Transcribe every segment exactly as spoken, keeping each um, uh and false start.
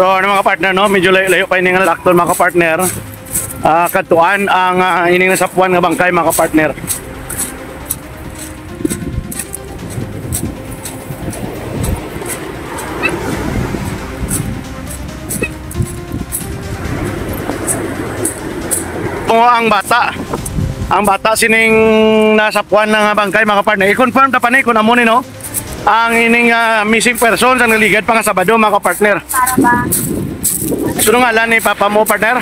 So, ano, mga partner, no? Medyo layo-layo pa ini nga lalakton, mga partner. Ah, kadtuan ang, ah, ining nasapwan nga bangkay, mga partner. Kung ang bata, ang bata sining nasapwan nga bangkay, mga partner. I-confirm ta pa ni kung amo ni, no? Ang ining, ah, missing person sa nagligad pa nga Sabado, mga partner. Para ba? Sino ngalan ni papa mo, partner?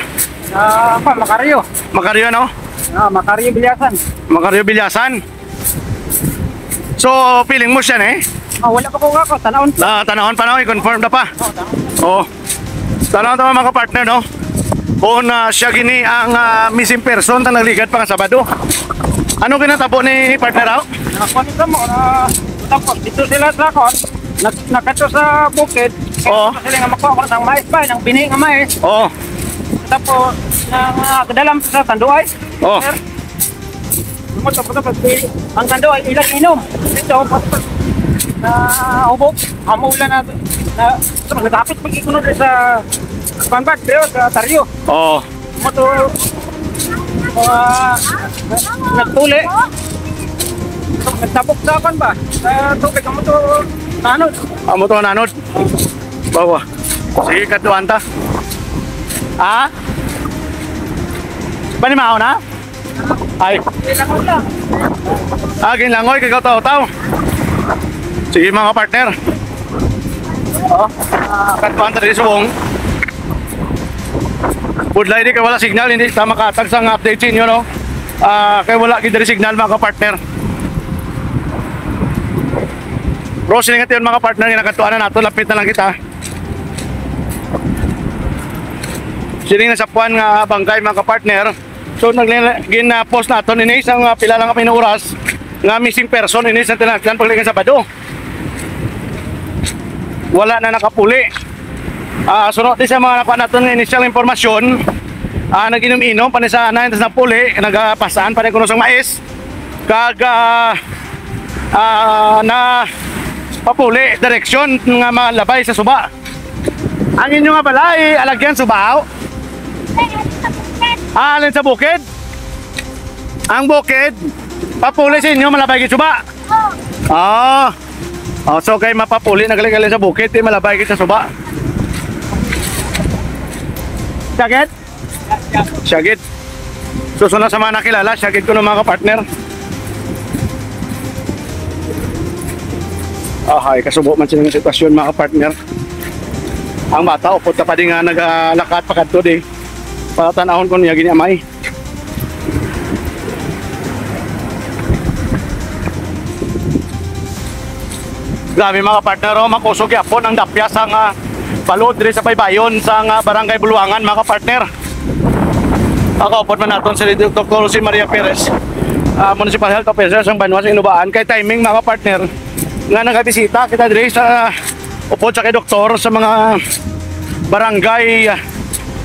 Ah, pa, Macario. Macario, no? Ah, Macario Bilyasan. Macario Bilyasan. So, feeling mo siya, eh? Ah, wala pa ko nga ko, tanawon. Ah, tanawon pa, no? I-confirm na pa. Oh, tanawon. Oh. Tanawon ta, mga partner, no? Kung, ah, siya gini ang, ah, missing person sa nagligad pa nga Sabado. Ano ginatabo ni partner, aw? Nakakuha nila mo, ah, tapos dito sila sa kon, nag-, nakato sa bukid. Oo. Sila nga makuha ko ng mais pa, ng bini nga mais. Oo. Tapos, na, na, kadalam sa tanduay. Oo. Sir. Mo to, pagka pag-, ang kando ay ilang inom. Ito, pag, na hubog, amo ulan na, na, sa nagapit pag ikunod sa pangbat, pero sa taryo. Oo. Mo to, ah, nagpuli. Nagtabok sa kan ba? Sa tubig, amo to, nanod. Amo to, nanod. Bawa. Sige, kadtuan ta. Ha? Panimaho na? Ay. Ah, ginlangoy kay kataw-taw. Sige, mga partner. Oh, ah, kadtuan ta diri subong. Budlay di kay wala signal, hindi ta makatag sang update sa inyo, no? Ah, kay wala gid diri signal, mga partner. Pero sini nga tion, mga partner, nga nakadtuan na nato, lapit na lang kita. Sining nasapwan nga bangkay, mga partner. So, nag-, gina-post naton ini sa mga pila lang ka minuoras nga missing person ini sa Tinagan paglingan Sabado. Wala na nakapuli. Ah, suno di sa mga nakuha naton nga initial impormasyon, ah, nag-inom-inom pa ni sa anay, tas napuli, nagapasaan pa ni kuno sang mais. Kag, ah, ah, na papuli direksyon nga malabay sa suba. Ang inyo nga balay, alagyan suba, aw? Ah, alin sa bukid? Ang bukid, papuli sa inyo, malabay gid suba. Ah. Oh, so kay mapapuli na gali-gali sa bukid, di malabay gid sa suba. Sakit? Siya gid. Susunod sa mga nakilala, siya gid kuno, mga partner. Ahay, kasubo man sila nga sitwasyon, mga partner. Ang bata, upod ta pa di nga nagalakat pa kadto di. Para tan-awon kung iya gini amay. Grabe, mga partner, oh, makusog gyapon ang dapya sang, ah, balod diri sa baybayon sang, ah, Barangay Buluangan, mga partner. Nakaupod man naton si Doktor Jose Maria Perez, ah, Municipal Health Officer sang banwa sa Inubaan. Kay timing, mga partner, nga nagabisita kita diri sa upod sa kay doktor sa mga barangay, ah,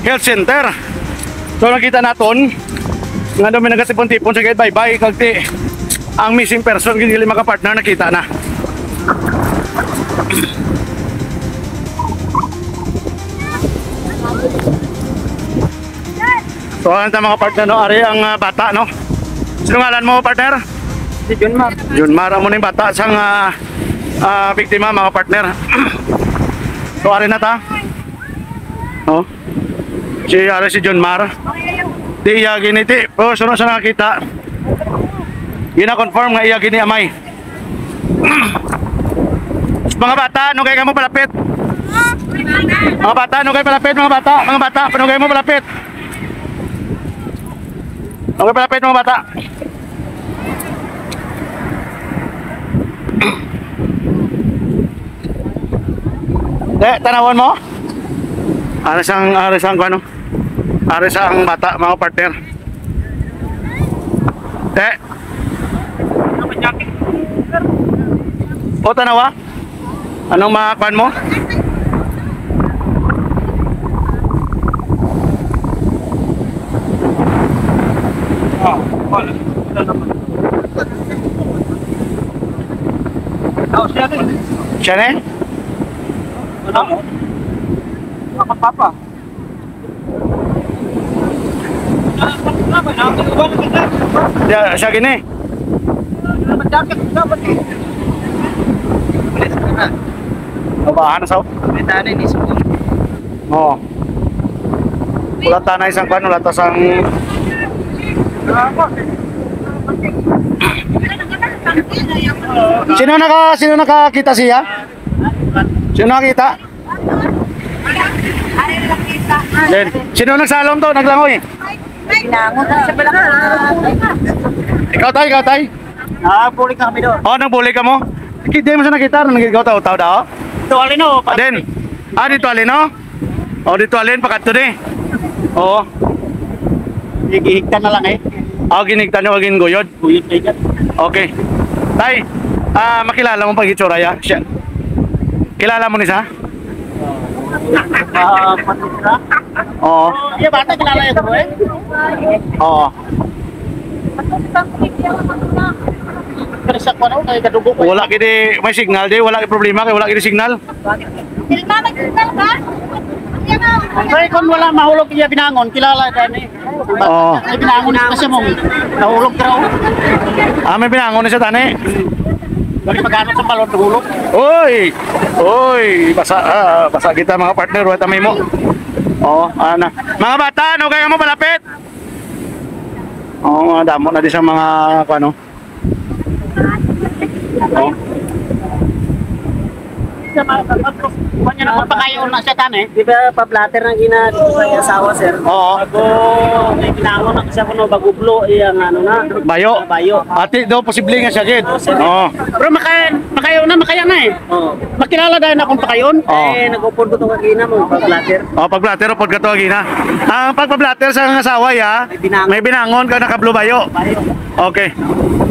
health center. So, nakita naton nga daw may nagatipon-tipon sa gate baybay, kag ti ang missing person gid dili maka-partner, nakita na. So, ano ta, mga partner, no? Ari ang, ah, bata, no? Sino ngalan mo, partner? Si Junmar. Junmar, amo ning bata sang, ah, ah, biktima, mga partner. So, ari na ta. Oh. Si, ari si Junmar. Di iya gini, ti, oh, suno sa nakita. Gina-confirm nga iya gini amay. Mga bata, ano kay kamo palapit? Mga bata, ano kay palapit, mga bata? Mga bata, ano kay mo palapit? Ano kay palapit, mga bata? Eh, tanawon mo? Ari sang, ari sang, ano? Ari sang bata, mga partner. Eh, o, tanawa? Anong mga kwan mo? Ah, wala. Wala naman. Oh, siya din. Siya na eh? Ano? Papa. Ya, siya gini. Babahan sa. May tanay ni Sugong. Oo. Wala ta na isang kwan, wala ta sang Sino naka, sino nakakita siya? Sino nakita? Then, sino nagsalom to? Naglangoy? Binangon na sa balakang. Ikaw, tay, ikaw, tay? Ah, bulig na kami doon. Oh, nagbulig ka mo? Ki-, di mo siya nakita, nang ikaw, tao, tao, daw? Ito, alin, oh, pa- Then, ah, dito, alin, no? Oh, dito, alin, pakadto ni. Oo. Gihigtan na lang, eh. Ah, ginigtan niyo, gingoyod? Guyod, guyod. Okay. Tay, ah, makilala mo pag itsura ya? Siya. Kilala mo ni sa? Ah, Patricia? Oo. Iya, bata, kilala niya ko, eh. Oo. Pero sa kuwan, oh, kay kadugo ko. Wala gid may signal, di. Wala gid problema, kay wala gid signal. Ilma, may signal ka? Yan, oh. Kay kung wala mahulog iya binangon, kilala gani. Oo. May binangon sa siya mong nahulog ka raw. Ah, may binangon na siya, tani. Bali, pagano sa balon, nahulog. Oy! Oy! Basa, ah, basa kita, mga partner, wala tami mo. Oo, ana. Mga bata, ano kaya mo palapit? Oo, mga damo na di sa mga, ano. Oo. Sa mga, mga, mga, mga pakayon na siya, tan, eh. Di ba, pa-blotter ang ina dito sa asawa, sir? Oo. Bago, may binangon na siya, kuno, bago blo, iyang, ano na. Bayo. Bayo. Ati daw, posible nga siya, gid. Oo, sir. Oo. Pero maka-, makayo na, makaya na, eh. Oo. Makilala dahil akong pakayon. Oo. Eh, nag-upod ko to kagina mo, pag-blotter. Oh, pag-blotter, upod ka to kagina. Ang pagpa-blotter sa asawa, ya, May binangon. May binangon ka, naka-blue bayo. Bayo. Okay.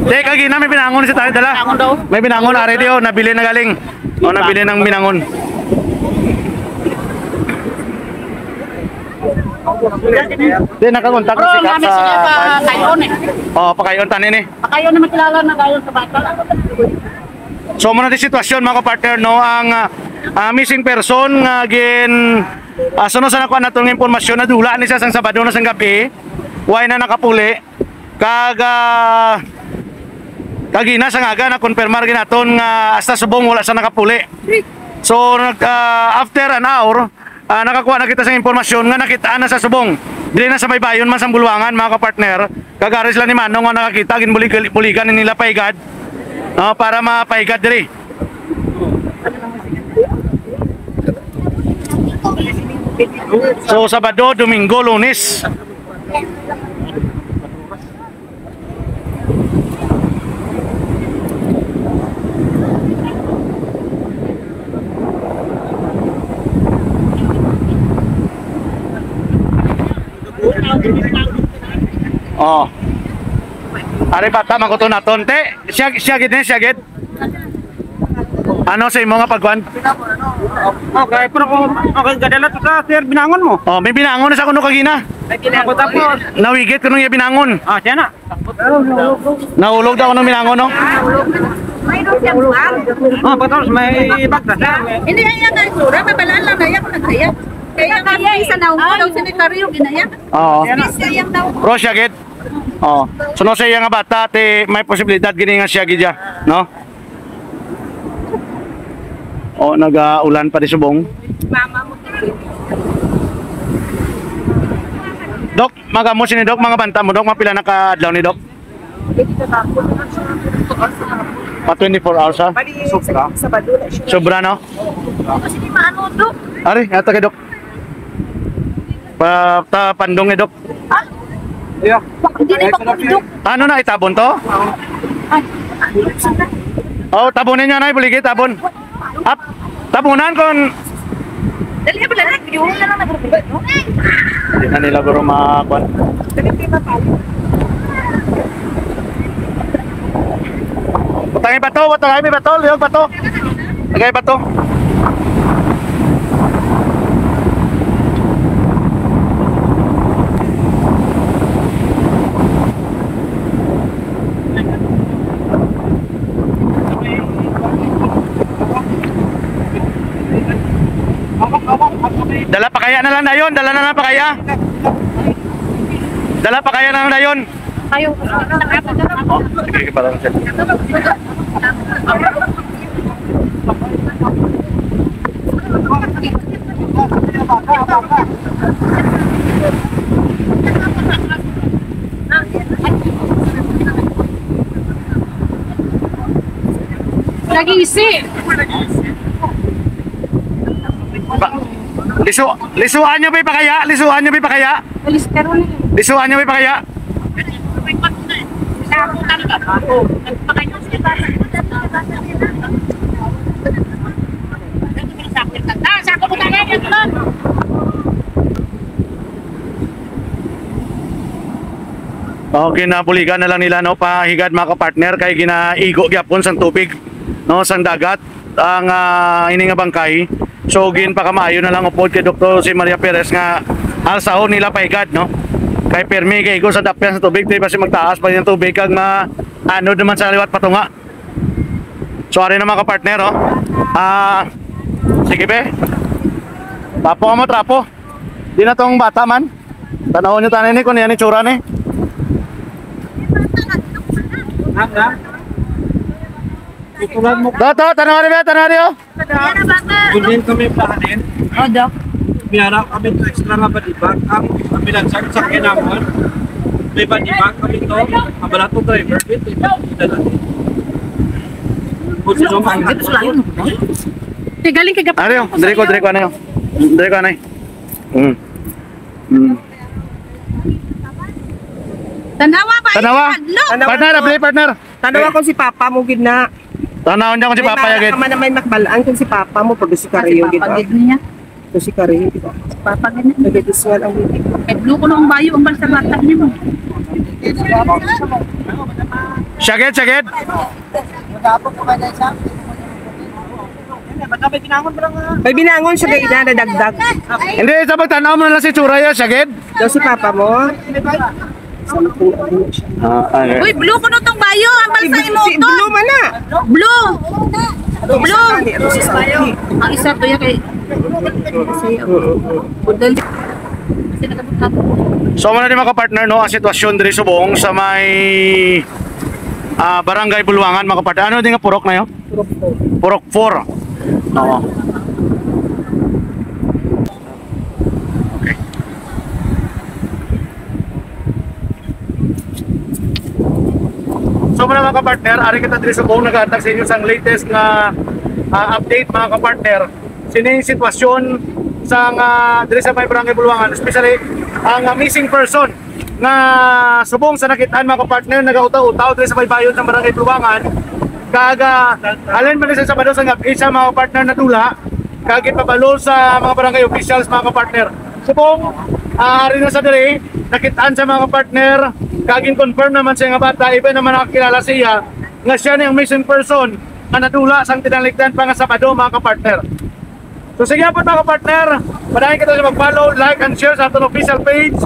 Di, kagina, may binangon si tayo, dala. Binangon daw. May binangon, ari di, oh, nabili na galing. Oh, nabili ng binangon. Di, nakakontak na Bro, si Kat nami sa sila pa kayon, eh. Oh, pakayon, tani ni. Pakayon na makilala na kayo sa bata. So, muna di sitwasyon, mga kapartner, no, ang, ah, ah, missing person nga gin, ah, suno sa nakuha naton nga impormasyon, nadula ni siya sang Sabado na sang gabi, way na nakapuli, kag, ah, kagina sa aga, na-confirmar ginaton nga hasta subong wala sa nakapuli. So, nag-, ah, after an hour, ah, nakakuha na kita sa impormasyon nga nakitaan na sa subong. Dili na sa baybayon man sang Bulwangan, mga kapartner. Kag ari sila ni Manong nga nakakita, ginbulig-, buligan ni nila paigad. Ah, para mapaigad diri. So, Sabado, Domingo, Lunes. Oh. Ari bata, makuto naton, te. Siya, siya gid ni, siya gid. Ano sa imo nga pagkuan? Okay, pero kung, okay, gadala to sa sir, binangon mo. Oh, may binangon na sa kuno kagina. Ako tapos. Nawigit kuno iya binangon. Ah, siya na. Nahulog daw kuno binangon, no? May doon siya buwan. Ah, patapos may bag na siya. Hindi, ayan na, sura. Mabalaan lang na yan kung nagkaya. Kaya nga, sa naong ko daw, sinikaryo, ginaya. Oo. Sa iyang naong. Bro, siya gid. Oh, suno sa iya nga bata, ti may posibilidad gini nga siya gid siya, no? Oh, nagaulan pa di subong. Mama mo. Dok, magamo sini, Dok, mga banta mo, Dok, mga pila na ka adlaw ni, Dok? Pa twenty-four hours, ha? Bali, Sobra. Sabado na siya. Sobra, no? Kasi di maano, Dok. Ari, ato kay Dok. Pa, ta, pandong, eh, Dok. Ah? Yeah. Hindi na pa po, Dok. Ano na, itabon to? Ay, ano, sana? Oh, tabunin niya na, ibuligi, tabon. Ap, tabunan kon Dali, wala na, yun na lang nagpapalibad, no? Hindi na nila guro makuan. Dali, di ba, pali? Butangin bato, butangin may bato, liyog bato. Lagay bato. Dala pa kaya na lang dayon, dala na lang pa kaya. Dala pa kaya na lang dayon. Ayaw. Sige, parang siya. Nag-isi. Ba, liso, lisuan nyo ba yung pakaya? Lisuan nyo ba yung pakaya? Alis ka ron eh. Lisuan nyo ba yung pakaya? O, ginabuligan na lang nila, no, pahigad, mga kapartner, kay ginaigo gyapon sang tubig, no, sang dagat ang, ah, ini nga bangkay. So, ginpakamaayo na lang upod kay Doktor si Maria Perez nga alsahon nila pahigad, no, kay pirmi kay igo sa dapyan sa tubig, di ba, si magtaas pa yung tubig kag maanod naman sa liwat patunga. So, ari na, mga kapartner, oh. Ah, sige, be. Trapo mo, trapo. Di na tong bata man. Tanawon nyo tanay ni kung yan itsura ni. Tutulan mo. Dato, tanaw ni, be, tanaw ni, oh. Kunin kami pahanin. Oh, Doc. Miyara kami to extra nga badibag. Ang ambulansya sa kinamon. May badibag kami to. Abala to driver. Dito, dito, dito. Gusto mo ang Dito sa layo. Ti, galing kay Gap- Ano yun? Diri ko, diri ko, ano yun? Diri ko, ano yun? Mm. Mm. Tanawa ba? Tanawa? Hadlok. Partner, abli, partner. Tanawa kung si Papa mo gid na. Tanaw niya kung si Papa ya gid. May mala ka man na may makbalaan kung si Papa mo, pag si Kario, di ba? Papa gid niya. Kung si Kario, di ba? Papa gid niya. Nagdidiswal ang bibig. Kay blue ko nung bayo ang balsa batag niya mo. Siya gid, siya gid. May binangon siya, gay, ina, nadagdag. Hindi, sa pagtanaw mo na lang si tsura ya, siya gid. Daw si Papa mo? Sampo, ano siya? Ah, ano? Uy, blue ko nung tong bayo. Ang balsa imo to. Blue man na. Blue. Blue. Ang isa to ya kay Budol. So, muna ni, mga kapartner, no, ang sitwasyon diri subong sa may, ah, Barangay Bulwangan, mga kapartner. Ano din nga purok na yun? Purok four. Oo. Okay. So, mga kapartner, ari kita diri subong nagahatag sa inyo sang latest nga, ah, update, mga kapartner. Sining sitwasyon sa nga diri sa may Barangay Bulwangan, especially ang, ah, missing person nga subong sa nakit-an, mga kapartner, nagautaw-utaw diri sa may bayon sa Barangay Bulwangan. Kag, ah, halin man sa Sabado sa gab-i sa, mga kapartner, nadula kag ipabalo sa mga barangay officials, mga kapartner. Subong, ah, ari na sa diri, nakit-an sa, mga kapartner, kag in-confirm naman siya nga bata, even naman nakakilala siya nga siya ni ang missing person nga nadula sang tinalikdan pa nga Sabado, mga kapartner. So, sige po, mga kapartner, padayon kita sa mag-follow, like, and share sa aton official page,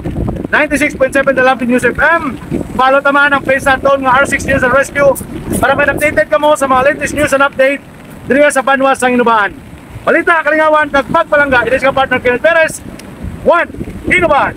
ninety-six point seven The Lampin News F M. Follow taman ang page naton nga R six News and Rescue para may updated kamo sa mga latest news and update diri sa banwa sang Inubaan. Balita, kalingawan, kag pagpalangga, ini si partner Kenneth Perez, One Inubaan.